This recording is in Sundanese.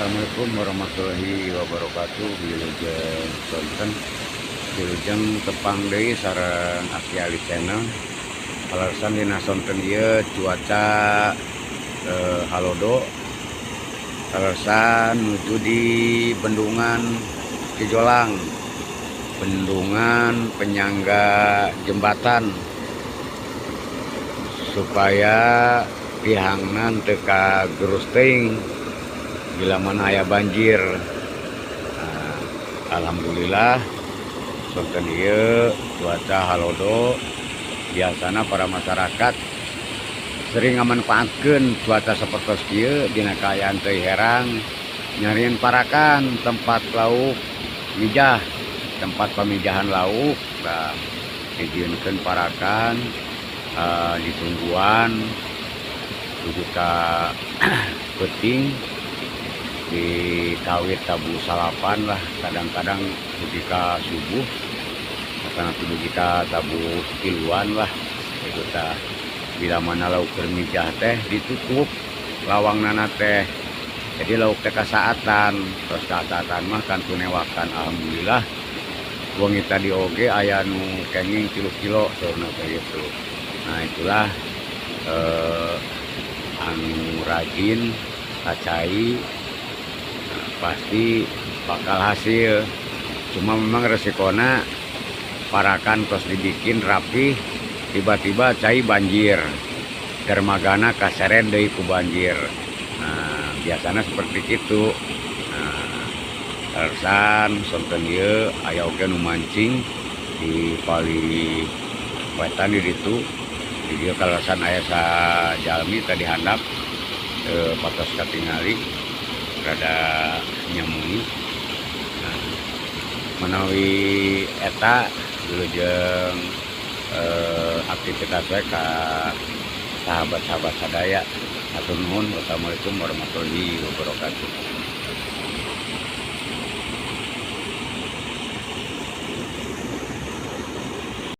Assalamualaikum warahmatullahi wabarakatuh. Wilujeng sonten, wilujeng tepang deui sareng Aki Ali Channel. Kaleresan dina sonten ieu cuaca halodo, kaleresan nuju di Bendungan Cijolang, bendungan penyangga jembatan supaya tihangna teu kagerus teuing bila mana aya banjir. Nah, alhamdulillah sonten ieu cuaca halodo. Biasana para masyarakat sering ngamanfaatkeun cuaca sapertos kieu dina kaayaan teu herang, nyariin parakan tempat lauk mijah, tempat pamijahan lauk. Nah, dijieunkeun parakan, ditungguan dugi ka peuting, dikawit tabuh 9 lah, kadang-kadang dugi ka subuh atanapi dugi ka tabuh 3an lah itu tah. Bila mana lauk keur mijah teh ditutup lawangnana teh, jadi lauk teh kasaatan. Terus kasaatan mah kantun newakan. Alhamdulillah, wengi tadi oge aya nu kenging 3 kilo saurna teh gitu. Nah, itulah anu rajin ka cai, nah, pasti bakal hasil. Cuma memang resikona parakan tos dibikin rapi, tiba-tiba cai banjir, dermagana kaseret deui ku banjir. Nah, biasanya seperti itu. Nah, kaleresan sonten ieu aya oge nu mancing di palih wetan di ditu. Di dieu kaleresan aya sajalmi tadi handap, patos katingali rada nyamuni. Nah, menawi eta wilujeng aktivitas we ka sahabat-sahabat sadaya. Hatur nuhun. Wassalamualaikum warahmatullahi wabarakatuh.